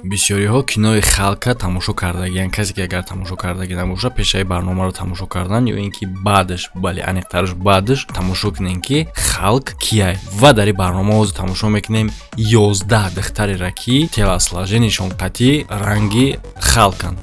Бисёриҳо кинои Халка тамошо кардагиянд. Касе ки агар тамошо кардагӣ набошад, пешаи барномаро тамошо кардан ё ин ки баъдаш, бале, аниқтараш баъдаш тамошо кунем, ки Халк кияй. Ва дар ин барнома ҳозир тамошо мекунем 11 духтареро, ки телосложениешон қатъи ранги Халканд.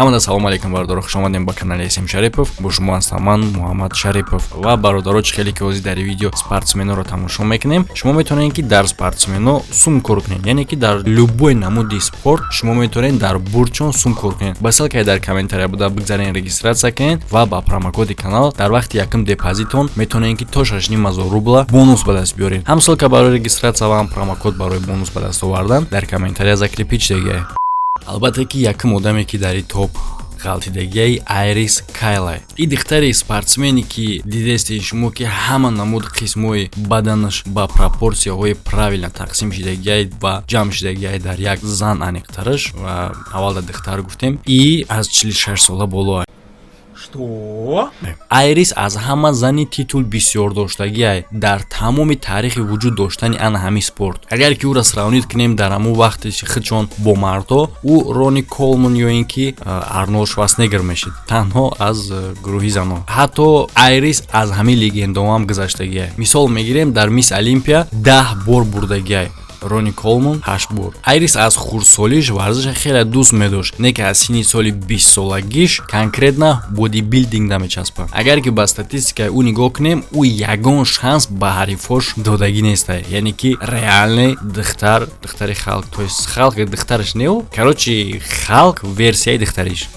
Ҳамада салому алейкум, бародаро, хушомадем ба канали См Шарипов. Бо шумо ҳастам ман, Муҳаммад Шарипов. Ва бародаро, чӣ хеле ки ҳозир дар видео спортсменоро тамошо мекунем, шумо метавонед, ки дар спортсмено сум кор кунед, яъне ки дар любой намуди спорт шумо метавонед дар бурдчон сум кор кунед. Ба ссылкаи дар комментария буда бигзарен, регистрация кунед ва ба промокоди канал дар вақти якум депозитон метавонед, ки то 6500 рубла бонус ба даст биёред. Ҳам ссылка барои регистрация ва ҳам промокод барои бонус ба даст овардан дар комментария закрепить шудагиа. Албатта, ки якум одаме, ки дар и топ ғалтидагиаи, Айрис Кайлай. И духтари спортсмене, ки дидестед шумо, ки ҳама намуд қисмҳои баданаш ба пропорсияҳои правильно тақсим шидагиай ва ҷамъ шидагиай дар як зан, аниқтараш ва аввал дар духтар гуфтем, и аз 46 сола боло. Что? Айрис аз ҳама зани титул бисёрдоштагиай дар тамоми таърихи вуҷуд доштани ана ҳамин спорт. Агар ки ӯро сравнить кунем дар ҳамун вақте худшон бо мардҳо, ӯ Рони Колман ё ин ки Арнолд Шварценеггер мешид танҳо аз гурӯҳи занон. Ҳатто Айрис аз ҳамин легендаҳоам гузаштагиай. Мисол мегирем, дар Мисс Олимпия 10 бор бурдагиай, Рони Колман ҳашт бор. Айрис аз хурдсолиш варзиша хеле дӯст медошт, не ки аз синни соли 20-солагиш конкретно бодибилдинг намечаспад. Агар ки ба статистикаи ӯ нигоҳ кунем, ӯ ягон шанс ба ҳарифош додагӣ нестай, яъне ки реальный духтар, духтари Халк, то есть Халк духтараш неу, короче, Халк версияи духтариш.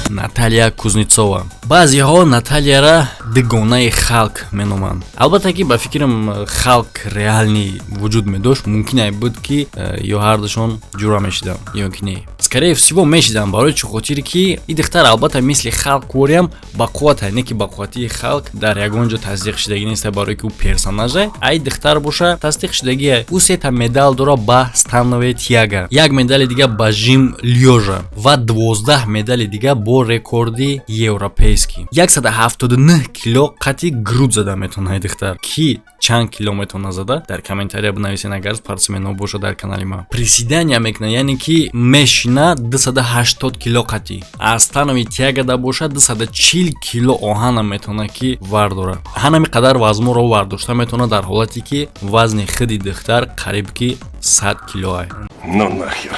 Наталья Кузнецова. Баъзеҳо Натальяра дугонаи Халк меноманд. Албатта, ки ба фикрам, Халк реальный вуҷуд медошт, мумкин буд, ки ё ҳардушон ҷура мешиданд, ё ки не. Скорее всего, мешиданд. Барои чӣ хотире ки и духтар, албатта, мисли Халк вориам бақуввата, не ки бақувватии Халк дар ягон ҷо тасдиқ шудагӣ неста, барое ки ӯ персонаже. Ай духтар боша, тасдиқ шудагия. Ӯ сета медал дора ба становая тяга, як медали дига ба жим лёжа ва 12 медали дига бо рекорди европейский. 179 кило қати грудь зада метавонад духтар. Ки чанд кило метавона зада, дар комментария бинависен, агар спортсмено боша дар канали ма. Приседания мекунад, яъне ки мешина 280 кило қати. Аз становая тягада боша, 240 кило оҳана метавона ки вардора. Ҳанами қадар вазнҳоро вардошта метавона дар ҳолате ки вазни худи духтар қариб ки 100 килоа. Ну нахер.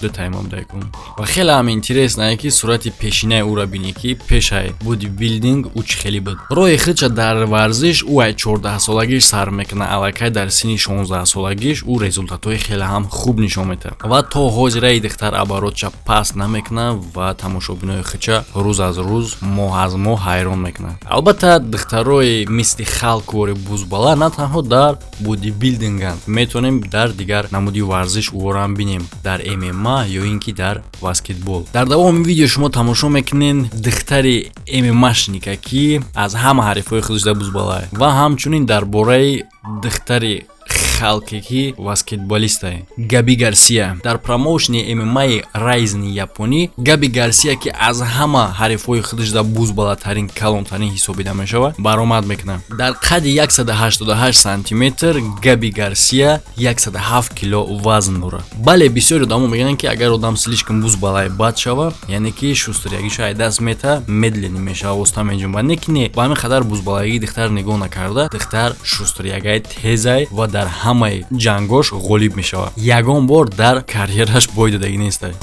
Ду таймом дайкун. Ва хеле ҳам интересно, ки сурати пешинаи ӯро бинӣ, ки пешаи бодибилдинг ӯ чӣ хеле буд. Роҳи худша дар варзиш ӯ ай 14-солагиш сар мекунад. Аллакай дар синни 16-солагиш ӯ результатҳои хеле ҳам хуб нишон медиҳад ва то ҳозираи духтар оборотша паст намекунад ва тамошобинои худша рӯз аз рӯз, моҳ аз моҳ ҳайрон мекунад. Албатта, духтарои мисли Халквори бузбала на танҳо дар бодибилдинганд, метавонем дар дигар намуди варзиш ӯро ҳам бинем, дар ММА ё ин ки дар баскетбол. Дар давоми видео шумо тамошо мекунед духтари ММАшника, ки аз ҳама ҳарифҳои худаш дар бузбалае, ва ҳамчунин дар бораи духтари Халке, ки баскетболистае, Габи Гарсия. Дар промоушни ММАи Райзни японӣ Габи Гарсия, ки аз ҳама ҳарифҳои худаш дар бузбалатарин, калонтарин ҳисобида мешавад, баромад мекунад. Дар қадди 188 сантиметр Габи Гарсия 107 кило вазн дорад. Бале, бисёри одамо мегӯянд, ки агар одам слишком бузбалай бад шава, яъне ки шустрягиша ай даст мета, медленный мешава, оста меҷунбад. Не ки не, ба ҳамин қадар бузбалагии духтар нигоҳ накарда, духтар шустрягай тезай ва дар ҳамаи ҷангош ғолиб мешавад. Ягон бор дар карьераш бой додагӣ нестай.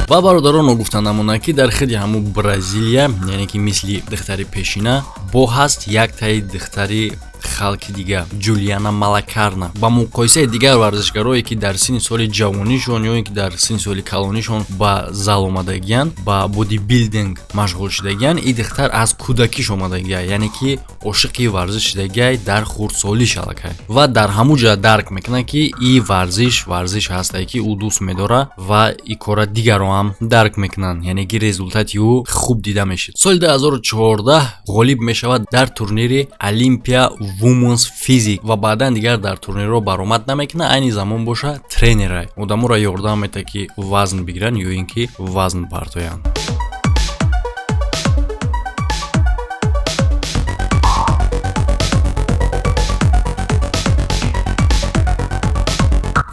Ва бародарон, гуфта намонад, ки дар худи ҳамун Бразилия, яъне ки мисли духтари пешина, бо ҳаст як таи духтари Халки дига, Ҷулиана Малакарна, ба муқоисаи дигар варзишгарое, ки дар синни соли ҷавонишон ё ин ки дар синни соли калонишон ба зал омадагиянд, ба бодибилдинг машғул шудагиянд, и духтар аз кӯдакиш омадагия, яъне ки ошиқи варзиш шудагиай дар хурдсолиш аллакай, ва дар ҳамун ҷа дарк мекунад, ки и варзиш варзиш ҳастае, ки ӯ дӯст медорад, ва и кора дигарро ҳам дарк мекунанд, яъне ки результати ӯ хуб дида мешид. Соли 2014 ғолиб мешавад дар турнири Olympia Women's Physique ва баъдан дигар дар турнирҳо баромад намекунад. Айни замон боша тренерай, одаморо ёрдам метаҳад, ки вазн бигиранд ё ин ки вазн партоянд.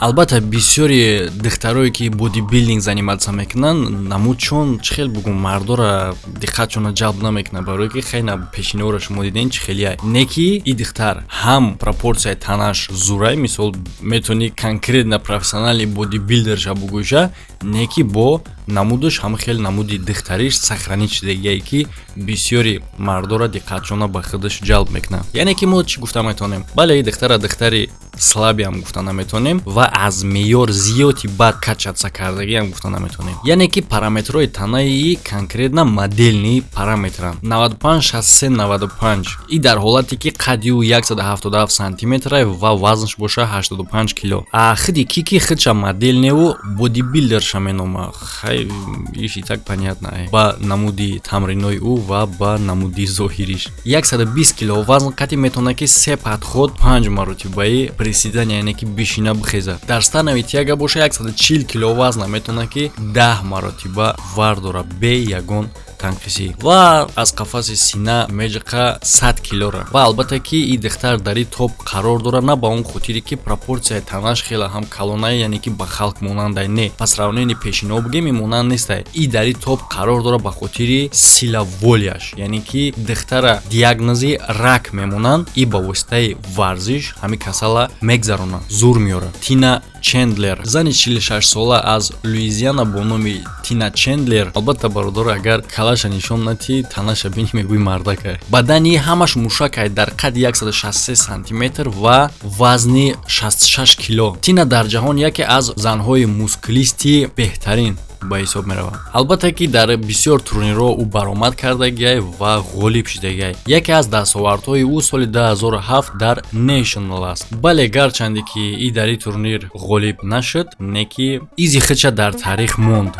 Албатта, бисёри духтарое, ки бодибилдинг заниматься мекунанд, намудчон, чӣ хел бугум, мардора диққатшона ҷалб намекунад, барое ки хеле пешинаҳоро шумо дидем, чӣ хелия не, ки и духтар ҳам пропорсияи танаш зурай, мисол, метавонӣ конкретно профессиональный бодибилдерша бугӯша, не ки бо намудаш ҳам хел намуди духтариш сохранить шудагие, ки бисёри мардора диққатшона ба худаш ҷалб мекунад. Яъне ки мо чӣ гуфта метавонем? Бале, и духтара духтари слабиам гуфта наметавонем ва аз меъёр зиёди бад качаться кардагиам гуфта наметавонем. Яъне ки параметрҳои танаи конкретно модельный параметранд: 95, 63, 95. И дар ҳолате ки қадди ӯ 177 сантиметра ва вазнаш боша 85 кило. А худи ки худша модельневу бодибилдерша менома, хай, иш и так понятно ба намуди тамринои ӯ ва ба намуди зоҳириш. 120 кило вазн қати метавонад, ки се подход панҷ маротибаи приседания, яъне ки бишина бихеза. Дар становая тяга боша 140 кило вазна метавонад, ки 10 маротиба вардора бе ягон танқисӣ, ва аз қафаси сина меҷиқа 100 килора. Ва албатта ки и духтар дар и топ қарор дорад на ба он хотире, ки пропорсияи танаш хеле ҳам калонае, яъне ки ба Халк монандай не, по сравнению пешинаҳо бигем, и монанд нестай. И дар и топ қарор дорад ба хотири сила воляш, яъне ки духтара диагнози рак мемонанд, и ба воситаи варзиш ҳамин касала мегзаронад, зур меорад. Тина Чендлер, зани 46сола аз Луизиана бо номи Тина Чендлер. Албатта, бародар, агар калаша нишон натӣ, танаша бини, мегӯи мардакай. Бадани ҳамаш мушакай, дар қадди 163 сантиметр ва вазни 66 кило. Тина дар ҷаҳон яке аз занҳои мускулисти беҳтарин ба ҳисоб меравад. Албатта ки дар бисёр турнирҳо ӯ баромад кардагиай ва ғолиб шудагиай. Яке аз дастовардҳои ӯ соли 2007 дар National аст. Бале, гарчанде ки и дар ин турнир ғолиб нашуд, не ки изи худша дар таърих монд.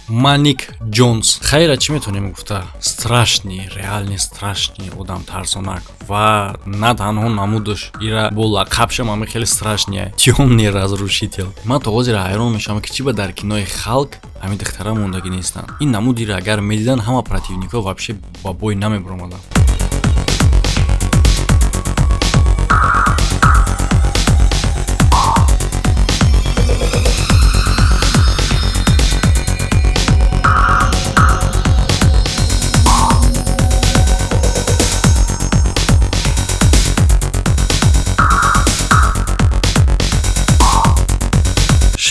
Маник Ҷонс. Хайра, чӣ метавонем гуфта? Страшный, реально страшный одам, тарсонак, ва на танҳо намудаш, ира бо лақабшам ҳами хеле страшный, тёмный разрушитель. Ман то ҳозир ҳайрон мешавам, ки чӣ ба дар кинои Халк ҳамин духтара мондагӣ нестанд. Ин намудира агар медиданд, ҳама противникҳо вообще ба бой намебаромаданд.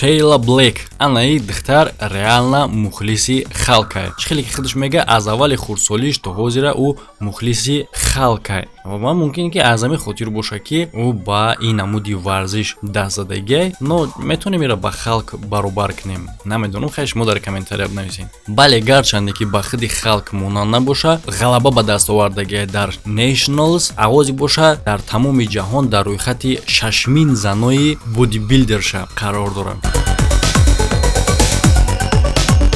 Шейла Блек. Анаи духтар реально мухлиси Халкай. Чӣ хеле ки худаш мега, аз аввали хурдсолиш то ҳозира ӯ мухлиси Халкай, ва мумкин ки аз ҳамин хотир боша, ки ӯ ба ин намуди варзиш даст задагиай. Но метавонем ира ба Халк баробар кунем, намедонам, хай, шумо дар комментария бинависед. Бале, гарчанде ки ба худи Халк монанд набоша, ғалаба ба даст овардагиай дар Nationals. Авози боша дар тамоми ҷаҳон дар рӯйхати шашмин занои бодибилдерша қарор дорад.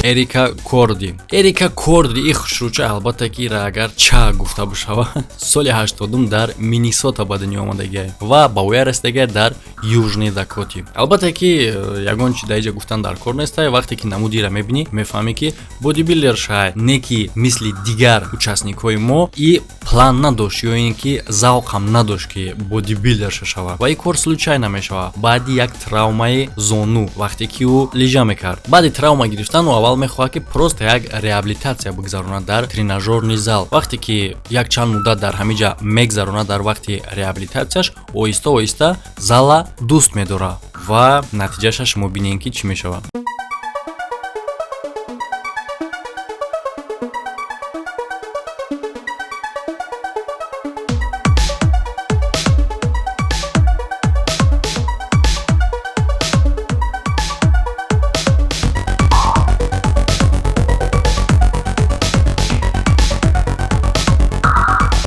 Эрика Корди. Эрика Корди и хушрӯча, албатта ки ира агар ча гуфта бошава, соли 80-ум дар Миннесота ба дунё омадагиай ва ба воя расидагиай дар Южный Дакоти. Албатта ки ягон чи дар иҷа гуфтан дар кор нестай. Вақте ки намудира мебинӣ, мефаҳмӣ, ки бодибилдер шай, не ки мисли дигар участникҳои мо и план надошт ё ин ки завқам надошт, ки бодибилдерша шавад, ва ин кор случайно мешавад баъди як травмаи зону, вақте ки ӯ лижа мекард. Баъди травма гирифтан ӯ аввал Аввал мехоҳад, ки просто як реабилитатсия бигзаронад дар тренажёрный зал. Вақте ки як чанд муддат дар ҳамин ҷа мегзаронад, дар вақти реабилитатсияш оҳиста оҳиста зала дӯст медорад ва натиҷаша шумо бинед, ки чӣ мешавад.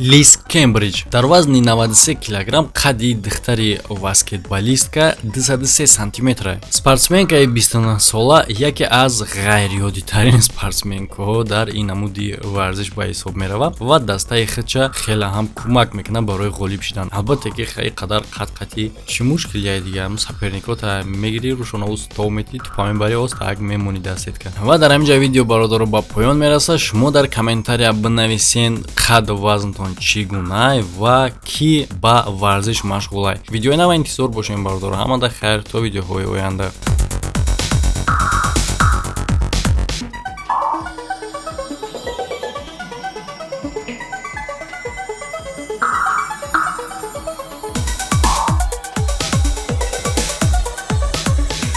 Лиз Кембриҷ дар вазни 93 килограмм, қадди духтари баскетболистка 203 сантиметра. Спортсменкаи 29-сола яке аз ғайриоддитарин спортсменкаҳо дар ин намуди варзиш ба ҳисоб меравад ва дастаи худша хеле ҳам кӯмак мекунад барои ғолиб шудан. Албатта, ки ин қадар қадқати чӣ мушкилия дига, соперникота мегирӣ, рӯшона тов метӣ, тупа мебарӣ, остак мемонӣ дар сетка. Ва дар ҳамин ҷа видео, бародаро, ба поён мерасад. Шумо дар комментария бинависен, қад вазнтон чӣ гуна ва кӣ ба варзиш машғулай. Видеои нава интизор бошем, бародаро. Ҳамада хайр, то видеоҳои оянда.